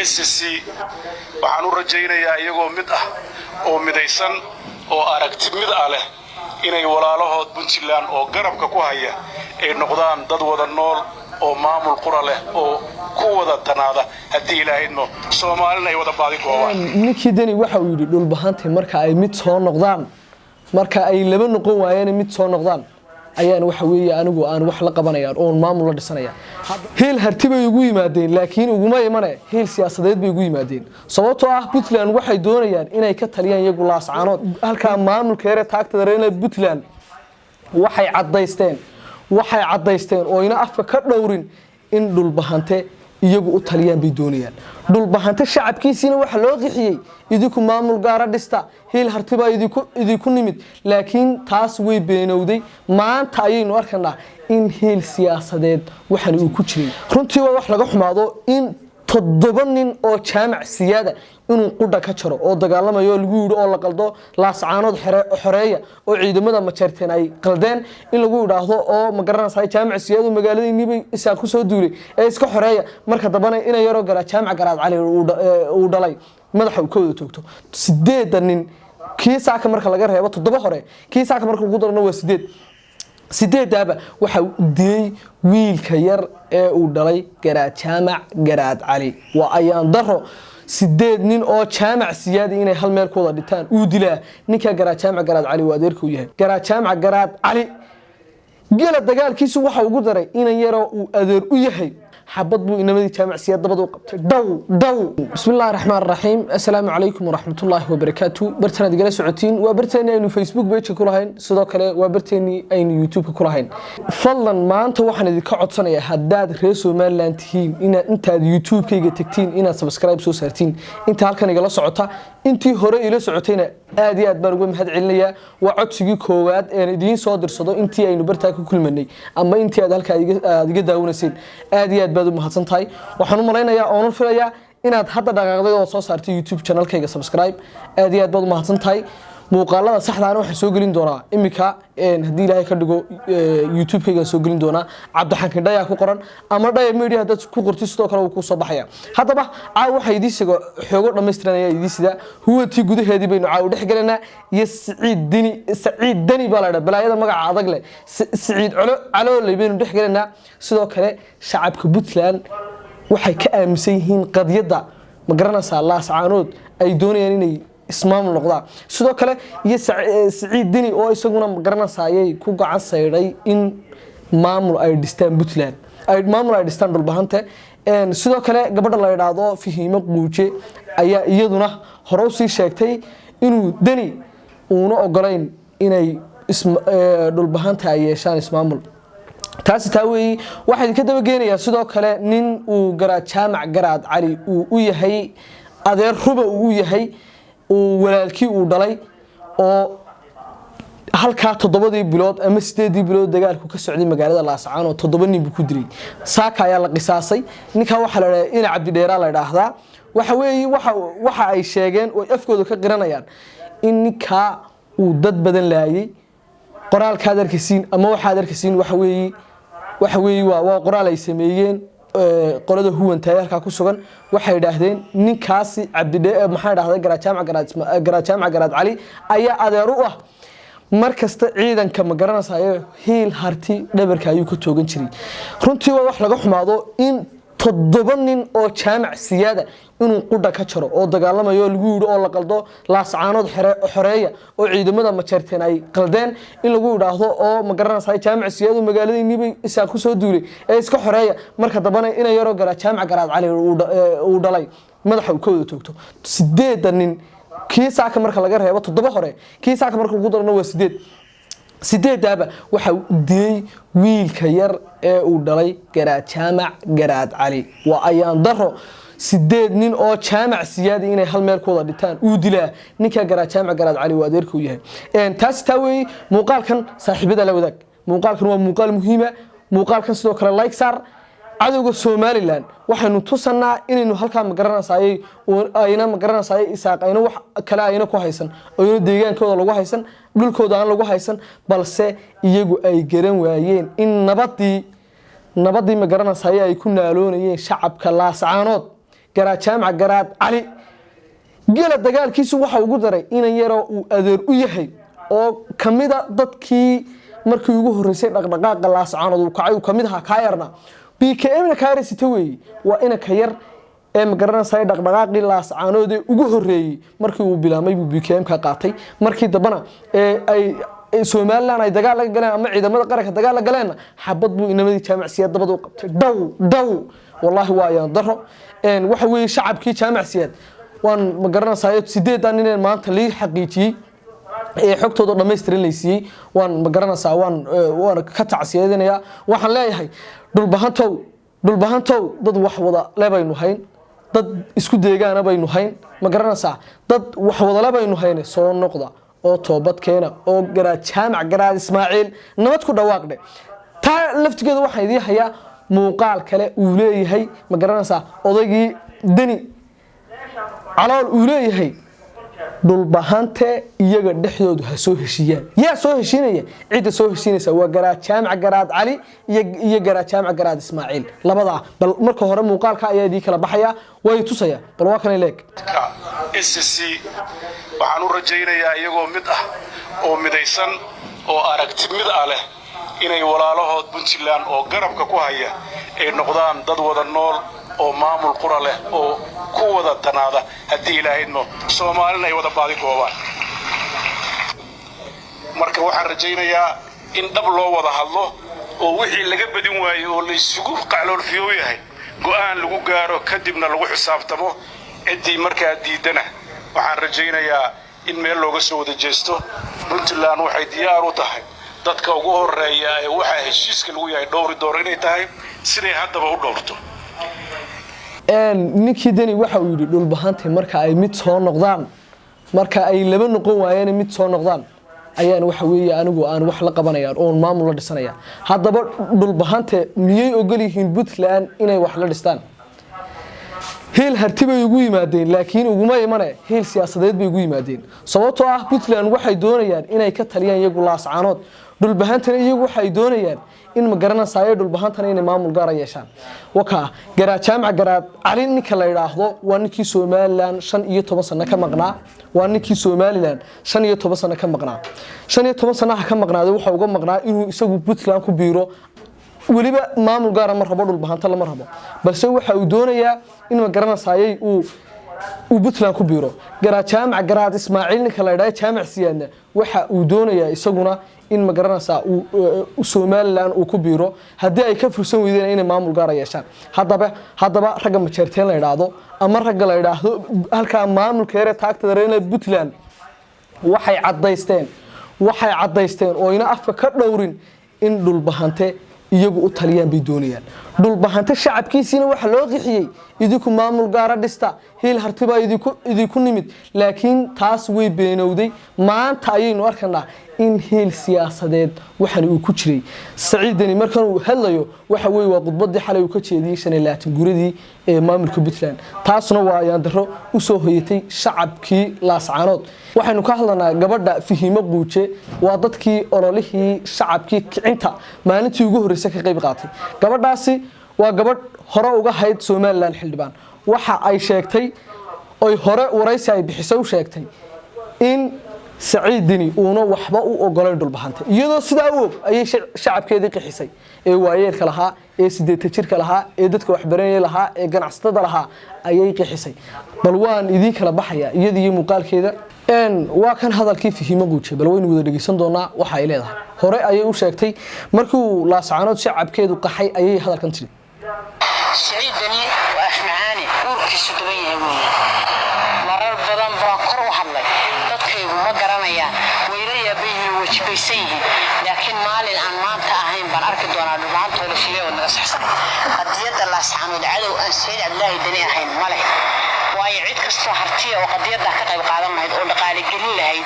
SSC. Waxaan u rajaynayaa iyagoo mid ah oo midaysan oo aragti mid ah leh inay walaalahood Puntland oo garabka ku haya ay noqdaan dad wada nool oo maamul qura leh oo ku wada tanaada, haddii Ilaahydmo Soomaalina ay wada baadi koobaan. Ninkii Deni waxa uu yidhi Dhulbahantay marka ay mid soo noqdaan, marka ay laba noqon waayeen mid soo noqdaan, ayaan waxa weeye anigu aan wax la qabanayaan oon maamul la dhisanaya. Hiil Harti bay ugu yimaadeen, laakiin uguma imane, hiil siyaasadeed bay ugu yimaadeen, sababtoo ah Puntland waxay doonayaan inay ka taliyaan iyagu Laascaanood. Halkaa maamulka yare taagta dareena Puntland waxay caddaysteen oo ina afka ka dhowrin in Dhulbahante iyagu u taliyaan bay doonayaan. Dhulbahante shacabkiisiina waxa loo qixiyey idinku maamul gaara dhista, hiil Hartibaa idinku nimid, laakiin taas way beenowday. Maanta ayaynu arkaynaa in hiil siyaasadeed waxan uu ku jiray. Runtii waa wax laga xumaado in 7 nin oo Jaamac Siyaada inuu qudha ka jaro oo dagaalamayo oo lagu yidhi oo la qaldo Laascaanood xoreeya, oo ciidamada Majeerteen ay qaldeen in lagu yidhaahdo oo ma garanaysaa Jaamac Siyaadu magaaladiinniibay Isaaq ku soo duulay ee iska xoreeya, marka dambana ina yaroo garaa Jaamac Garaad Cali uu dhalay madaxa uu ka wada toogto. 8-da nin, kii saaka marka laga reebo 7 hore, kii saaka marka lagu darana waa 8. Sideedaaba waxa dilay wiilka yar ee uu dhalay Garaad Jaamac Garaad Cali. Waa ayaan daro 8 nin oo Jaamac Siyaadi inay hal meel ku wada dhintaan uu dilaa ninka Garaad Jaamac Garaad Cali uu adeerka u yahay. Garaad Jaamac Garaad Cali gela dagaalkiisu waxa ugu daray inan yaroo uu adeer u yahay. Xabad buu inamadii Jaamac Siyaad dabada u qabtay, dhow dhow. Bismi Illaahi Raxmaan Raxiim. Assalaamu calaykum waraxmatullaahi wabarakaatu. Bartanaad igala socotiin waa barteennii aynu Facebook page ku lahayn, sidoo kale waa barteennii aynu YouTube ku lahayn. Fadlan maanta waxaan idinka codsanayaa, haddaad reer Somaliland tihiin, inaad intaad YouTube-kayga tagtiin inaad subscribe soo saartiin. Inta halkan igala socota, intii hore ila socotayna aad iyo aad baan uga mahad celinayaa. Waa codsigii koowaad een idiin soo dirsado intii aynu bartaa ku kulmanay ama intii aad halkaa aad iga daawanayseen. Aad iyo aad baad u mahadsan tahay. Waxaan u malaynayaa oonan filayaa inaad hadda dhaqaaqday oo soo saartay YouTube channelkayga subscribe. Aad iyo aad baad u mahadsan tahay. Muuqaalada saxdaana waxaan soo gelin doonaa iminka, haddii Ilaahay ka dhigo, YouTube-kaygaan soo gelin doonaa. Cabdixankin Dhaya ku qoran ama Dhaya Media haddaad ku qortid, sidoo kale wuu kuu soo baxaya. Haddaba caawa waxaa idiin sigo xoogo dhammaystiran ayaa idiin sidaa. Huwantii gudaheedii baynu caawa dhex gelanaa iyo Siciid Dini. Saciid Deni baa la dhaa, balaayada magaca adag leh. Siciid Colo Calooley baynu dhex gelanaa. Sidoo kale shacabka Puntland waxay ka aaminsan yihiin qadiyadda, ma garanaysaa, Laascaanood ay doonayaan inay ismaamul noqdaan. Sidoo kale iyo Siciid Deni oo isaguna, ma garanaysaa, ayay ku gacan saydhay in maamul ay dhistaan Puntland, ay maamul ay dhistaan Dhulbahante. Sidoo kale gabadha la yidhaahdo Fahiimo Quuje ayaa iyaduna hore usii sheegtay inuu Deni uuna ogolayn inay Dhulbahanta ay yeeshaan ismaamul. Taasi taa weeyi. Waxaa idinka dabageenayaa sidoo kale nin uu Garaad Jaamac Garaad Cali uu u yahay adeer ruba, uu u yahay uu walaalkii uu dhalay, oo halkaa 7-dii bilood ama 8-dii bilood dagaalku ka socday magaalada Laascaan oo 7 nin buu ku dilay. Saaka ayaa la qisaasay. Ninkaa waxaa la dhahaa ina Cabdidheeraa la idhaahdaa. Waxa weeye waxa ay sheegeen oo afkooda ka qiranayaan in ninkaa uu dad badan laayay. Qoraalkaad arkaysiin ama waxaad arkaysiin waxa weeye waa qoraal ay sameeyeen qolada huwantaay halkaa ku sugan. Waxay idhaahdeen ninkaasi Cabdidhe, maxaa idhahday, Garaad Jaamac Garaad Garaad Jaamac Garaad Cali ayaa adeer u ah. Mar kasta ciidanka, ma garanaysayo, hiil Harti dhabarka ayuu ka toogan jiray. Runtii waa wax laga xumaado in 7 nin oo Jaamac Siyaada inuu qudha ka jaro oo dagaalamayo oo lagu yidhi oo la qaldo Laascaanood xoreeya, oo ciidamada Majeerteen ay qaldeen in lagu yidhaahdo oo ma garanaysaa Jaamac Siyaadu magaaladiinniibay Isaaq ku soo duulay ee iska xoreeya, marka dambana ina yaroo Garaad Jaamac Garaad Cali uu dhalay madaxa uu ka wada toogto. 8-da nin, kii saaka marka laga reebo 7 hore, kii saaka marka lagu darana waa 8. Sideedaaba waxa dilay wiilka yar ee uu dhalay Garaad Jaamac Garaad Cali. Waa ayaan daro 8 nin oo Jaamac Siyaadi inay hal meel ku wada dhintaan uu dilaa ninka Garaad Jaamac Garaad Cali uu adeerka u yahay. Taasi taa weeye. Muuqaalkan saaxiibada la wadaag. Muuqaalkan waa muuqaal muhiima. Muuqaalkan sidoo kale like saar. Cadowga Somaliland waxaynu tusanaa inaynu halkaa, magaranaysaayey, ayna, magaranaysaayey, Isaaq ayna wax kale ayna ku haysan, ayna deegaankooda lagu haysan, dhulkooda aan lagu haysan, balse iyagu ay garan waayeen in nabadii, magaranaysaayey, ay ku naaloonayeen shacabka Laascaanood. Garaad Jaamac Garaad Cali gela dagaalkiisu waxa ugu daray inan yaroo uu adeer u yahay oo kamida dadkii markii ugu horeysay dhaqdhaqaaqa Laascaanood uu kacay uu kamid ahaa. Kaayarna BKM na kaayar sita weeye, waa inanka yar ee magaranaysa dhaqdhaqaaqii Laascaanood ee ugu horeeyey markii uu bilaabmay buu BKM ka qaatay. Markii dambana ee ay Somaliland ay dagaal la galeen ama ciidamada qaranka dagaal la galeen, xabad buu inamadii Jaamac Siyaad dabada u qabtay, dhow dhow. Wallaahi waa ayaan daro. Waxa weeye shacabkii Jaamac Siyaad waan ma garanaysaa 8 nin ee maanta lii xaqiijiyey ee xogtooda dhammaystiran laysiiyey, waan ma garanaysaa, waan ka tacsiyadinayaa. Waxaan leeyahay Dhulbahantow, Dhulbahantow, dad wax wada le baynu hayn, dad isku deegaana baynu hayn, ma garanaysaa, dad wax wadale baynu hayne. Soo noqda oo toobad keena oo Garaad Jaamac Garaad Ismaaciil nabad ku dhawaaqdhe. Taa laftigeeda waxaan idiin hayaa muuqaal kale uu leeyahay, ma garanaysaa, odaygii Deni Calool uu leeyahay Dhulbahante iyaga dhexdoodu ha soo heshiiyaan. Yaa soo heshiinaya? Cidda soo heshiinaysa waa Garaad Jaamac Garaad Cali iyo Garaad Jaamac Garaad Ismaaciil labadaa. Bal marka hore muuqaalka ayaa idii kala baxaya, way tusaya. Bal waa kanay leeg. SSC waxaan u rajaynayaa iyagoo mid ah oo midaysan oo aragti mid ah leh inay walaalahood Puntland oo garabka ku haya ay noqdaan dad wada nool oo maamul qura leh oo ku wada tanaada, haddii Ilaahayadmo Soomaalina ay wada baadi goobaan. Marka waxaan rajaynayaa in dhab loo wada hadlo oo wixii laga badin waayey oo laysugu qacloolfiyoo yahay go'aan lagu gaaro, kadibna lagu xisaabtamo. Ciddii markaa diidana waxaan rajaynayaa in meel looga soo wada jeesto. Puntland waxay diyaar u tahay dadka ugu horeeya ee waxaa heshiiska lagu yahay dhowri doono inay tahay, siday haddaba u dhowrto. Ninkii Deni waxa uu yidhi Dhulbahantay marka ay mid soo noqdaan, marka ay laba noqon waayeen mid soo noqdaan, ayaan waxa weeye anigu aan wax la qabanaya oon maamul la dhisanaya. Haddaba Dhulbahante miyay ogol yihiin Puntland inay wax la dhistaan? Hiil harti bay ugu yimaadeen, laakiin uguma imane, hiil siyaasadeed bay ugu yimaadeen, sababtoo ah Puntland waxay doonayaan inay ka taliyaan iyagu Laascaanood. Dhulbahantana iyagu waxay doonayaan in ma garanaysayo Dhulbahantana inay maamul gaara yeeshaan. Wakaa Garaad Jaamac Garaad Cali ninka la yidhaahdo, waa ninkii Somaliland 15 sano ka maqnaa, waa ninkii Somaliland 15 sano ka maqnaa. 15 sanaha ka maqnaaday waxa uga maqnaa inuu isagu Puntland ku biiro. Weliba maamul gaara ma rabo, Dhulbahanta lama rabo, balse waxa uu doonayaa in ma garanaysayay uu Puntland ku biiro. Garaad Jaamac Garaad Ismaaciil ninka la yidhahdo, Jaamac Siyaadna, waxa uu doonayaa isaguna in ma garanaysaa uu Somaliland uu ku biiro, haddii ay ka fursan weydeen inay maamul gaara yeeshaan. Haddaba ragga Majeerteen la yidhaahdo ama ragga la yidhaahdo halkaa maamulka yare taagta dareena Puntland waxay caddaysteen oo ina afka ka dhowrin in Dhulbahante iyagu u taliyaan bay doonayaan. Dhulbahante shacabkiisiina waxa loo qixiyey idinku maamul gaara dhista, hiil hartibaa idinku nimid, laakiin taas way beenowday. Maanta ayaynu arkanaa in hiil siyaasadeed waxan uu ku jiray. Saciidani markan uu hadlayo waxa weye waa khudbadii xalay uu ka jeediyey 25 guradii ee maamulka Puntland. Taasna waa ayaandaro usoo hoyatay shacabkii Laascaanood. Waxaynu ka hadlanaa gabadha Fihimo Quuje, waa dadkii ololihii shacabkii kicinta maalintii ugu horreysay ka qayb qaatay. Gabadhaasi waa gabadh hore uga hayd Somaliland xildhibaan. Waxa ay sheegtay oy hore waraysi ay bixisay u sheegtay in Saciid Deni uuna waxba u ogolayn Dhulbahanta. Iyadoo sidaa u og ayay shacabkeedii qixisay ee waayeelka lahaa, ee 80 jirka lahaa, ee dadka waxbaranaya lahaa, ee ganacsatada lahaa ayay qixisay. Bal waan idiin kala baxayaa iyada iyo muuqaalkeeda. Waa kan hadalkii Fihimo Guuje. Bal waynu wada dhegeysan doonaa waxa ay leedahay. Hore ayay u sheegtay markii uu Laascaanood shacabkeedu qaxay ayay hadalkan tiri. Siciid Deni waa afmacaani uurkiisu duban yahay weeye. Marar badan baan kor u hadlay, dadkaygu ma garanayaan, wayla yaaban yihiin, way jibaysan yihiin, laakiin maalin aan maanta ahayn baan arki doonaa Dhulbahantooda sidee oo naga saxsan. Qadiyadda Laascaanood cadow aan Saciid Cabdilaahi Deni ahayn ma leh, waayo cid kastoo hartiya oo qadiyaddaa ka qayb qaadan lahayd oo dhaqaale gelin lahayd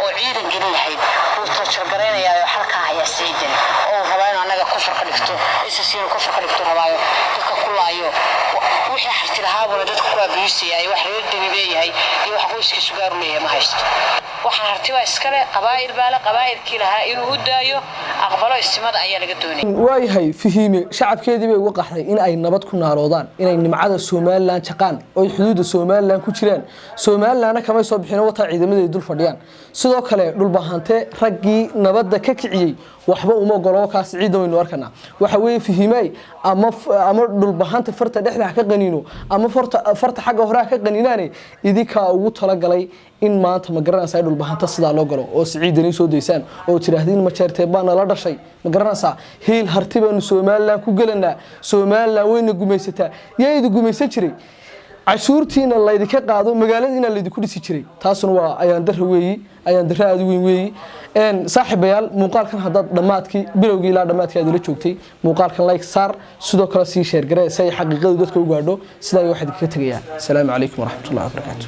oo ciidan gelin lahayd wuu toojargaraynayaa oo xalkaa hayaa Siciid Deni, oo uu rabaa inuu annaga kufur ka dhigto, SSC inuu kufur ka dhigto rabaayo, dadka ku laayo, wixii harti lahaabuna dadka ku Abiyuusayaay wax reer Deni leeyahay iyo wax qoyskiisu gaaru leeyahay ma haysto. Waxaan hartibaa iskale, qabaa'il baa le, qabaa'ilkii lahaa inuu u daayo, aqbalo istimada ayaa laga doonaya. Waayahay, Fahiime shacabkeedii bay uga qaxday in ay nabad ku naaloodaan, inay nimcada Somaliland jaqaan oo ay xuduudda Somaliland ku jiraan. Somalilandna kamay soo bixin, wataa ciidamadeeda dul fadhiyaan. Sidoo kale Dhulbahante raggii nabadda ka kiciyey waxba uma ogolo, kaas ciidan waynu arkanaa. Waxa weeye, Fahiimaay, ama Dhulbahanta farta dhexda ha ka qaniino ama farta xagga hore ha ka qaniinaane, idinkaa ugu talagalay in maanta, ma garanaysaa, Dhulbahanta sidaa loo galo oo siciidani soo daysaan oo tidhaahdiin Majeertee baa nala dhashay, ma garanaysaa, hiil Harti baanu Somaliland ku gelanaa, Somaliland wayna gumaysataa. Yaa idin gumaysan jiray? Cashuurtiina laydinka qaado, magaaladiina laydinku dhisi jiray. Taasuna waa ayaan darro weeyi, ayaan darro aada u weyn weeyi. Saaxiibayaal, muuqaalkan haddaad dhammaadkii, bilowgii ilaa dhammaadkii aad ila joogtay, muuqaalkan like saar, sidoo kale sii share garee si ay xaqiiqadu dadka u gaadho. Sidaa waxaad kaga tegayaa asalaamu calaykum waraxmatullahi wabarakaatu.